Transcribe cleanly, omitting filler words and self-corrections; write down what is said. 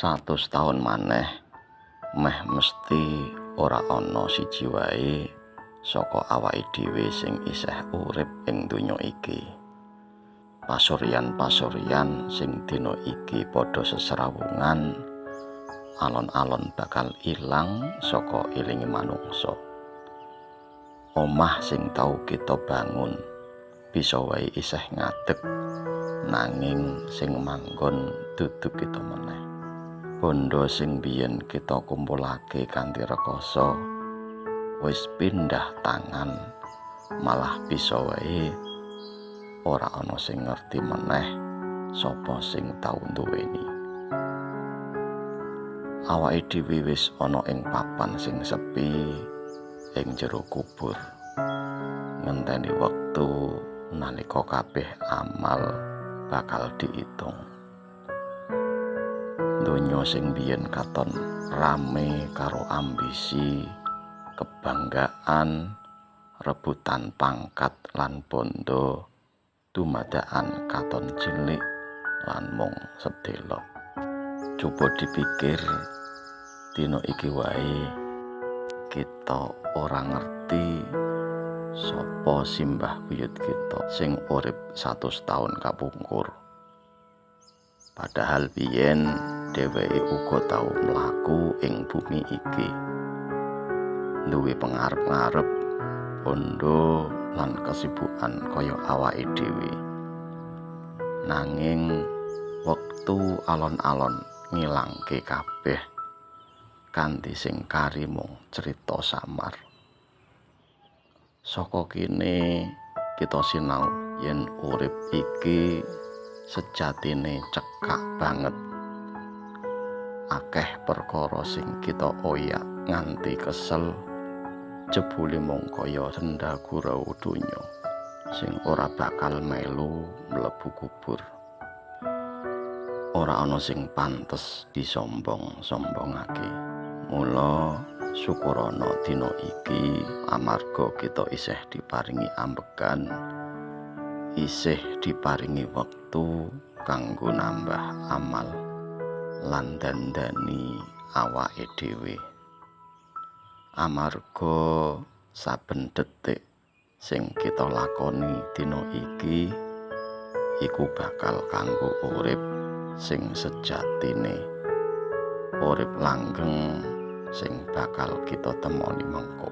100 taun maneh meh mesti ora ana siji wae saka awake dhewe sing isih urip ing donya iki. Pasuryan-pasuryan sing dina iki padha sesrawungan alon-alon bakal ilang saka elinge manungsa. Omah sing tau kita bangun bisa wae isih ngadeg, nanging sing manggon dudu kita meneh. Bondo sing biyen kita kumpulake kanthi rekoso wis pindah tangan, malah bisa wae ora ana sing ngerti meneh sapa sing tau nduweni. Awake dhewe wis ana ing papan sing sepi ing jero kubur, ngenteni wektu nalika kabeh amal bakal diitung. Donya sing biyen katon rame karo ambisi, kebanggaan, rebutan pangkat lan bondo, dumadakan katon cilik lan mung sedelok. Coba dipikir, dina iki wae kita ora ngerti sapa simbah buyut kita sing urip 100 taun kapungkur. Padahal biyen dheweke uga tau mlaku ing bumi iki, duwe pengarep-ngarep, bondo lan kesibukan kaya awake dhewe. Nanging wektu alon-alon ngilangke kabeh kanthi sing kari mung crita samar. Saka kene kita sinau yen urip iki sejatine cekak banget. Akeh perkara sing kita oyak nganti kesel, jebule mung kaya senda gurau donya sing ora bakal melu mlebu kubur. Ora ana sing pantes disombong-sombongake. Mula syukurana dina iki amarga kita isih diparingi ambegan, isih diparingi wektu kanggo nambah amal lan dandani awake dhewe. Amarga saben detik sing kita lakoni dina iki iku bakal kanggo urip sing sejatine, urip langgeng sing bakal kita temoni mengko.